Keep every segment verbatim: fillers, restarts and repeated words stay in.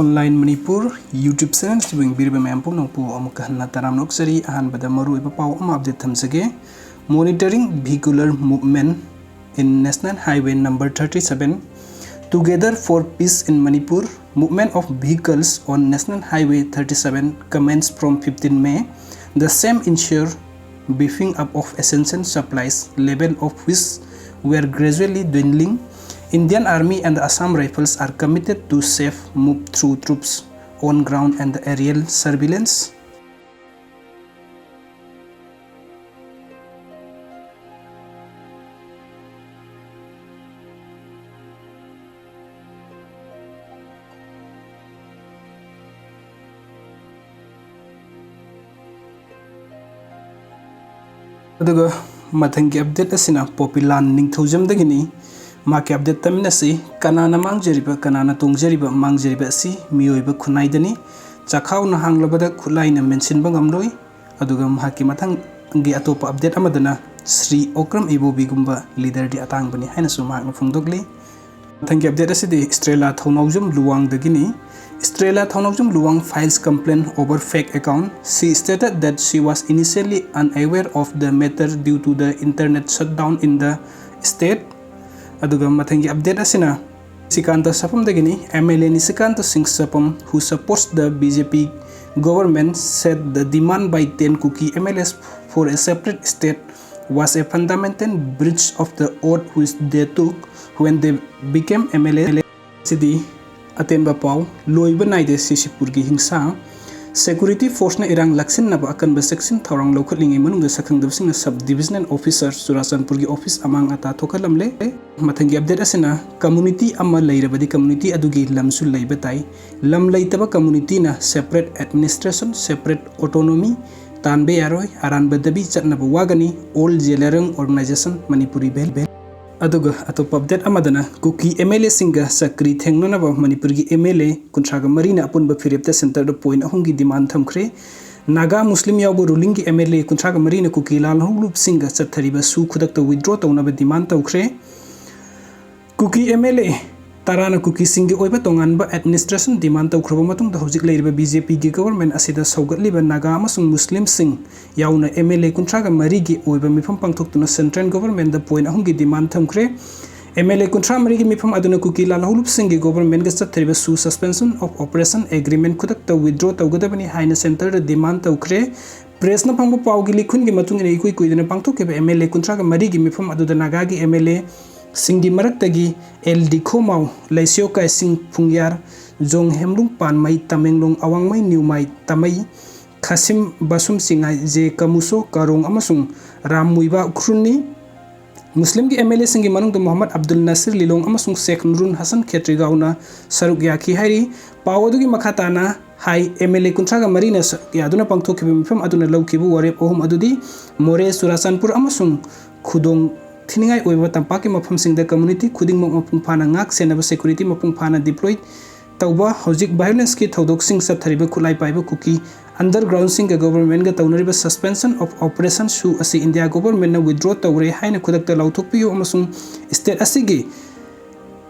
Online Manipur YouTube channel ꯑꯁꯤꯕꯨ ꯌꯦꯡꯕꯤꯔꯤꯕ ꯃꯌꯥꯝ ꯄꯨꯝꯅꯃꯛꯄꯨ ꯑꯃꯨꯛꯀ ꯍꯟꯅ ꯇꯔꯥꯝꯅ ꯑꯣꯛꯆꯔꯤ꯫ ꯑꯍꯥꯟꯕꯗ ꯃꯔꯨꯑꯣꯏꯕ ꯄꯥꯎ ꯑꯃ update ꯊꯝꯖꯒꯦ꯫ Monitoring vehicular movement in National Highway number thirty-seven, Together for Peace in Manipur, movement of vehicles on National Highway thirty-seven commenced from fifteen May. The same ensure beefing up of essential supplies, level of which were gradually dwindling. Indian Army and Assam Rifles are committed to safe move through troops on ground and aerial surveillance. ꯑꯗꯨꯒ ꯃꯊꯪꯒꯤ update ꯑꯁꯤꯅ ꯄꯣꯄꯤꯂꯥꯟ ꯅꯤꯡꯊꯧꯖꯝꯗꯒꯤꯅꯤ꯫ ꯃꯍꯥꯛꯀꯤ update ꯇꯝꯃꯤꯟꯅꯁꯤ꯫ ꯀꯅꯥꯅ ꯃꯥꯡꯖꯔꯤꯕ, ꯀꯅꯥꯅ ꯇꯣꯡꯖꯔꯤꯕ, ꯃꯥꯡꯖꯔꯤꯕ ꯑꯁꯤ ꯃꯤꯑꯣꯏꯕ ꯈꯨꯟꯅꯥꯏꯗꯅꯤ꯫ ꯆꯈꯥꯎꯅ ꯍꯥꯡꯂꯕꯗ ꯈꯨꯠꯂꯥꯏꯅ ꯃꯦꯟꯁꯤꯟꯕ ꯉꯝꯂꯣꯏ꯫ ꯑꯗꯨꯒ ꯃꯍꯥꯛꯀꯤ ꯃꯊꯪꯒꯤ ꯑꯇꯣꯞꯄ update ꯑꯃꯗꯅ ꯁ꯭ꯔꯤ ꯑꯣꯀ꯭ꯔꯝ ꯏꯕꯣꯕꯤꯒꯨꯝꯕ leaderꯗꯤ ꯑꯇꯥꯡꯕꯅꯤ ꯍꯥꯏꯅꯁꯨ ꯃꯍꯥꯛꯅ ꯐꯣꯡꯗꯣꯛꯂꯤ꯫ ꯃꯊꯪꯒꯤ update ꯑꯁꯤꯗꯤ ꯏꯁꯇ꯭ꯔꯦꯂꯥ ꯊꯧꯅꯥꯎꯖꯝ ꯂꯨꯋꯥꯡꯗꯒꯤꯅꯤ꯫ Estrella Thounaojam Luwang files complaint over fake account. She stated that she was initially unaware of the matter due to the internet shutdown in the state. ꯑꯗꯨꯒ ꯃꯊꯪꯒꯤ update ꯑꯁꯤꯅ ꯅꯤꯁꯤꯀꯥꯟꯇ ꯁꯥꯄꯝꯗꯒꯤꯅꯤ꯫ MLA ꯅꯤꯁꯤꯀꯥꯟꯇ ꯁꯤꯡ ꯁꯥꯄꯝ, who supports the BJP government, said the demand by ten Kuki MLAs for a separate state was a fundamental breach of the oath which they took when they became MLA꯫ ꯁꯤꯗꯤ ꯑꯇꯦꯟꯕ ꯄꯥꯎ꯫ ꯂꯣꯏꯕ ꯅꯥꯏꯗꯦ ꯁꯤꯁꯤꯄꯨꯔꯒꯤ ꯍꯤꯡꯁꯥ꯫ Security forceꯅ ꯏꯔꯥꯡ ꯂꯥꯛꯁꯤꯟꯅꯕ ꯑꯀꯟꯕ ꯆꯦꯛꯁꯤꯟ ꯊꯧꯔꯥꯡ ꯂꯧꯈꯠꯂꯤꯉꯩ ꯃꯅꯨꯡꯗ ꯁꯛꯈꯪꯗꯕꯁꯤꯡꯅ sub divisional officer ꯆꯨꯔꯥꯆꯥꯟꯄꯨꯔꯒꯤ office ꯑꯃꯥꯡ ꯑꯇꯥ ꯊꯣꯛꯍꯜꯂꯝꯂꯦ꯫ ꯃꯊꯪꯒꯤ update ꯑꯁꯤꯅ community ꯑꯃ ꯂꯩꯔꯕꯗꯤ community ꯑꯗꯨꯒꯤ ꯂꯝꯁꯨ ꯂꯩꯕ ꯇꯥꯏ꯫ ꯂꯝ ꯂꯩꯇꯕ communityꯅ separate administration, separate autonomy ꯇꯥꯟꯕ ꯌꯥꯔꯣꯏ꯫ ꯑꯔꯥꯟꯕ ꯗꯕꯤ ꯆꯠꯅꯕ ꯋꯥꯒꯅꯤ꯫ All Zeliangrong Organization Manipuri Bel꯫ ꯑꯗꯨꯒ ꯑꯇꯣꯞꯄ update ꯑꯃꯗꯅ ꯀꯨꯀꯤ MLAꯁꯤꯡꯒ ꯆꯀ꯭ꯔꯤ ꯊꯦꯡꯅꯅꯕ ꯃꯅꯤꯄꯨꯔꯒꯤ MLA ꯀꯨꯟꯊ꯭ꯔꯥꯒ ꯃꯔꯤꯅ ꯑꯄꯨꯟꯕ ꯐꯤꯔꯦꯞꯇ centreꯗ point ꯑꯍꯨꯝꯒꯤ demand ꯊꯝꯈ꯭ꯔꯦ꯫ ꯅꯥꯒꯥ ꯃꯨꯁꯂꯤꯝ ꯌꯥꯎꯕ rulingꯒꯤ MLA ꯀꯨꯟꯊ꯭ꯔꯥꯒ ꯃꯔꯤꯅ ꯀꯨꯀꯤ ꯂꯥꯜꯍꯧꯂꯨꯞꯁꯤꯡꯒ ꯆꯠꯊꯔꯤꯕ ꯁꯨ ꯈꯨꯗꯛꯇ withdraw ꯇꯧꯅꯕ demand ꯇꯧꯈ꯭ꯔꯦ꯫ ꯀꯨꯀꯤ MLA ꯇꯔꯥꯅ ꯀꯨꯀꯤꯁꯤꯡꯒꯤ ꯑꯣꯏꯕ ꯇꯣꯉꯥꯟꯕ administration demand ꯇꯧꯈ꯭ꯔꯕ ꯃꯇꯨꯡꯗ ꯍꯧꯖꯤꯛ ꯂꯩꯔꯤꯕ BJPꯒꯤ government ꯑꯁꯤꯗ ꯁꯧꯒꯠꯂꯤꯕ ꯅꯥꯒꯥ ꯑꯃꯁꯨꯡ ꯃꯨꯁꯂꯤꯝꯁꯤꯡ ꯌꯥꯎꯅ MLA ꯀꯨꯟꯊ꯭ꯔꯥꯒ ꯃꯔꯤꯒꯤ ꯑꯣꯏꯕ ꯃꯤꯐꯝ ꯄꯥꯡꯊꯣꯛꯇꯨꯅ central governmentꯗ point ꯑꯍꯨꯝꯒꯤ demand ꯊꯝꯈ꯭ꯔꯦ꯫ MLA ꯀꯨꯟꯊ꯭ꯔꯥ ꯃꯔꯤꯒꯤ ꯃꯤꯐꯝ ꯑꯗꯨꯅ ꯀꯨꯀꯤ ꯂꯥꯜꯍꯧꯂꯨꯞꯁꯤꯡꯒꯤ governmentꯒ ꯆꯠꯊꯔꯤꯕ ꯁꯨ suspension of operation agreement ꯈꯨꯗꯛꯇ withdraw ꯇꯧꯒꯗꯕꯅꯤ ꯍꯥꯏꯅ centreꯗ demand ꯇꯧꯈ꯭ꯔꯦ꯫ Pressꯅ ꯐꯪꯕ ꯄꯥꯎꯒꯤ ꯂꯤꯈꯨꯟꯒꯤ ꯃꯇꯨꯡ ꯏꯟꯅ ꯏꯀꯨꯏ ꯀꯨꯏꯗꯅ ꯄꯥꯡꯊꯣꯛꯈꯤꯕ MLA ꯀꯨꯟꯊ꯭ꯔꯥꯒ ꯃꯔꯤꯒꯤ ꯃꯤꯐꯝ ꯑꯗꯨꯗ ꯅꯥꯒꯥꯒꯤ MLAꯁꯤꯡꯒꯤ ꯃꯔꯛꯇꯒꯤ ꯑꯦꯜ ꯗꯤ ꯈꯣꯃꯥꯎ, ꯂꯩꯁꯤꯌꯣꯀꯥꯏ ꯁꯤꯡ ꯐꯨꯡꯌꯥꯔ, ꯖꯣꯡ ꯍꯦꯝꯂꯨꯡ ꯄꯥꯟꯃꯩ, ꯇꯃꯦꯡꯂꯣꯡ ꯑꯋꯥꯡꯃꯩ ꯅ꯭ꯌꯨꯃꯥꯏ ꯇꯃꯩ, ꯈꯥꯁꯤꯝ ꯕꯥꯁꯨꯝ ꯁꯤꯡꯉꯥꯏ, ꯖꯦ ꯀꯃꯨꯁꯣ ꯀꯥꯔꯣꯡ ꯑꯃꯁꯨꯡ ꯔꯥꯝ ꯃꯨꯏꯕꯥ ꯎꯈ꯭ꯔꯨꯜꯅꯤ꯫ ꯃꯨꯁꯂꯤꯝꯒꯤ MLAꯁꯤꯡꯒꯤ ꯃꯅꯨꯡꯗ ꯃꯣꯍꯝꯃꯗ ꯑꯕꯗꯨꯜ ꯅꯥꯁꯤꯔ ꯂꯤꯂꯣꯡ ꯑꯃꯁꯨꯡ ꯁꯦꯈ ꯅꯨꯔꯨꯟ ꯍꯁꯟ ꯈꯦꯇ꯭ꯔꯤꯒꯥꯎꯅ ꯁꯔꯨꯛ ꯌꯥꯈꯤ ꯍꯥꯏꯔꯤ꯫ ꯄꯥꯎ ꯑꯗꯨꯒꯤ ꯃꯈꯥ ꯇꯥꯅ ꯍꯥꯏ, MLA ꯀꯨꯟꯊ꯭ꯔꯥꯒ ꯃꯔꯤꯅ ꯁꯔꯨꯛ ꯌꯥꯗꯨꯅ ꯄꯥꯡꯊꯣꯛꯈꯤꯕ ꯃꯤꯐꯝ ꯑꯗꯨꯅ ꯂꯧꯈꯤꯕ ꯋꯥꯔꯦꯞ ꯑꯍꯨꯝ ꯑꯗꯨꯗꯤ ꯃꯣꯔꯦ, ꯆꯨꯔꯥꯆꯥꯟꯄꯨꯔ ꯑꯃꯁꯨꯡ ꯈꯨꯗꯣꯡ ꯊꯤꯅꯤꯡꯉꯥꯏ ꯑꯣꯏꯕ ꯇꯝꯄꯥꯛꯀꯤ ꯃꯐꯝꯁꯤꯡꯗ community ꯈꯨꯗꯤꯡꯃꯛ ꯃꯄꯨꯡ ꯐꯥꯅ ꯉꯥꯛ ꯁꯦꯟꯅꯕ, security ꯃꯄꯨꯡ ꯐꯥꯅ deploy ꯇꯧꯕ, ꯍꯧꯖꯤꯛ violenceꯀꯤ ꯊꯧꯗꯣꯛꯁꯤꯡ ꯆꯠꯊꯔꯤꯕ ꯈꯨꯠꯂꯥꯏ ꯄꯥꯏꯕ ꯀꯨꯀꯤ undergroundꯁꯤꯡꯒ governmentꯒ ꯇꯧꯅꯔꯤꯕ suspension of operation ꯁꯨ ꯑꯁꯤ ꯏꯟꯗꯤꯌꯥ governmentꯅ withdraw ꯇꯧꯔꯦ ꯍꯥꯏꯅ ꯈꯨꯗꯛꯇ ꯂꯥꯎꯊꯣꯛꯄꯤꯌꯨ ꯑꯃꯁꯨꯡ state ꯑꯁꯤꯒꯤ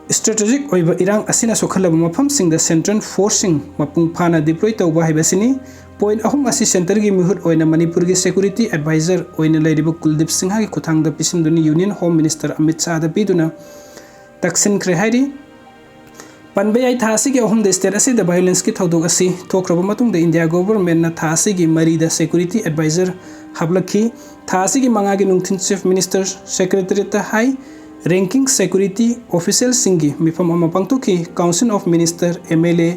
strategic ꯑꯣꯏꯕ ꯏꯔꯥꯡ ꯑꯁꯤꯅ ꯁꯣꯛꯍꯜꯂꯕ ꯃꯐꯝꯁꯤꯡꯗ central forceꯁꯤꯡ ꯃꯄꯨꯡ ꯐꯥꯅ deploy ꯇꯧꯕ ꯍꯥꯏꯕꯁꯤꯅꯤ꯫ Point ꯑꯍꯨꯝ ꯑꯁꯤ centreꯒꯤ ꯃꯤꯍꯨꯠ ꯑꯣꯏꯅ ꯃꯅꯤꯄꯨꯔꯒꯤ security adviser ꯑꯣꯏꯅ ꯂꯩꯔꯤꯕ ꯀꯨꯜꯗꯤꯞ ꯁꯤꯡꯍꯒꯤ ꯈꯨꯠꯊꯥꯡꯗ ꯄꯤꯁꯤꯟꯗꯨꯅ Union Home Minister ꯑꯃꯤꯠ ꯁꯥꯍꯗ ꯄꯤꯗꯨꯅ ꯇꯛꯁꯤꯟꯈ꯭ꯔꯦ ꯍꯥꯏꯔꯤ꯫ ꯄꯟꯕ ꯌꯥꯏ, ꯊꯥ ꯑꯁꯤꯒꯤ ꯑꯍꯨꯝꯗ state ꯑꯁꯤꯗ violenceꯀꯤ ꯊꯧꯗꯣꯛ ꯑꯁꯤ ꯊꯣꯛꯈ꯭ꯔꯕ ꯃꯇꯨꯡꯗ ꯏꯟꯗꯤꯌꯥ governmentꯅ ꯊꯥ ꯑꯁꯤꯒꯤ ꯃꯔꯤꯗ security adviser ꯍꯥꯞꯂꯛꯈꯤ꯫ ꯊꯥ ꯑꯁꯤꯒꯤ ꯃꯉꯥꯒꯤ ꯅꯨꯡꯊꯤꯜ Chief Minister Secretariatꯇ high ranking security officialꯁꯤꯡꯒꯤ ꯃꯤꯐꯝ ꯑꯃ ꯄꯥꯡꯊꯣꯛꯈꯤ꯫ Council of Minister, MLA,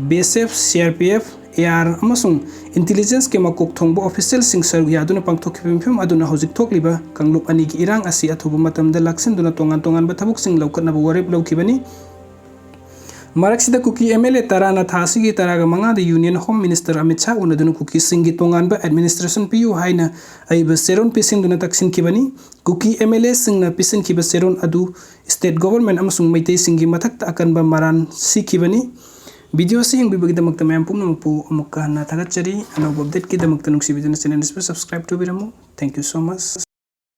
BSF, CRPF, AR ꯑꯃꯁꯨꯡ intelligenceꯀꯤ ꯃꯀꯣꯛ ꯊꯣꯡꯕ officialꯁꯤꯡ ꯁꯔꯨꯛ ꯌꯥꯗꯨꯅ ꯄꯥꯡꯊꯣꯛꯈꯤꯕ ꯃꯤꯐꯝ ꯑꯗꯨꯅ ꯍꯧꯖꯤꯛ ꯊꯣꯛꯂꯤꯕ ꯀꯥꯡꯂꯨꯞ ꯑꯅꯤꯒꯤ ꯏꯔꯥꯡ ꯑꯁꯤ ꯑꯊꯨꯕ ꯃꯇꯝꯗ ꯂꯥꯛꯁꯤꯟꯗꯨꯅ ꯇꯣꯉꯥꯟ ꯇꯣꯉꯥꯟꯕ ꯊꯕꯛꯁꯤꯡ ꯂꯧꯈꯠꯅꯕ ꯋꯥꯔꯦꯞ ꯂꯧꯈꯤꯕꯅꯤ꯫ ꯃꯔꯛꯁꯤꯗ ꯀꯨꯀꯤ MLA ꯇꯔꯥꯅ ꯊꯥ ꯑꯁꯤꯒꯤ ꯇꯔꯥꯒ ꯃꯉꯥꯗ Union Home Minister Amit Shah ꯎꯅꯗꯨꯅ ꯀꯨꯀꯤꯁꯤꯡꯒꯤ ꯇꯣꯉꯥꯟꯕ administration ꯄꯤꯌꯨ ꯍꯥꯏꯅ ꯑꯏꯕ ꯆꯦꯔꯣꯜ ꯄꯤꯁꯤꯟꯗꯨꯅ ꯇꯛꯁꯤꯟꯈꯤꯕꯅꯤ꯫ ꯀꯨꯀꯤ MLAꯁꯤꯡꯅ ꯄꯤꯁꯤꯟꯈꯤꯕ ꯆꯦꯔꯣꯜ ꯑꯗꯨ state government ꯑꯃꯁꯨꯡ ꯃꯩꯇꯩꯁꯤꯡꯒꯤ ꯃꯊꯛꯇ ꯑꯀꯟꯕ ꯃꯔꯥꯟ ꯁꯤꯈꯤꯕꯅꯤ꯫ Video ꯑꯁꯤ ꯌꯦꯡꯕꯤꯕꯒꯤꯗꯃꯛꯇ ꯃꯌꯥꯝ ꯄꯨꯝꯅꯃꯛꯄꯨ ꯑꯃꯨꯛꯀ ꯍꯟꯅ ꯊꯥꯒꯠꯆꯔꯤ꯫ ꯑꯅꯧꯕ updateꯀꯤꯗꯃꯛꯇ ꯅꯨꯡꯁꯤꯕꯤꯗꯨꯅ channel ꯑꯁꯤꯕꯨ subscribe ꯇꯧꯕꯤꯔꯝꯃꯨ꯫ Thank you so much꯫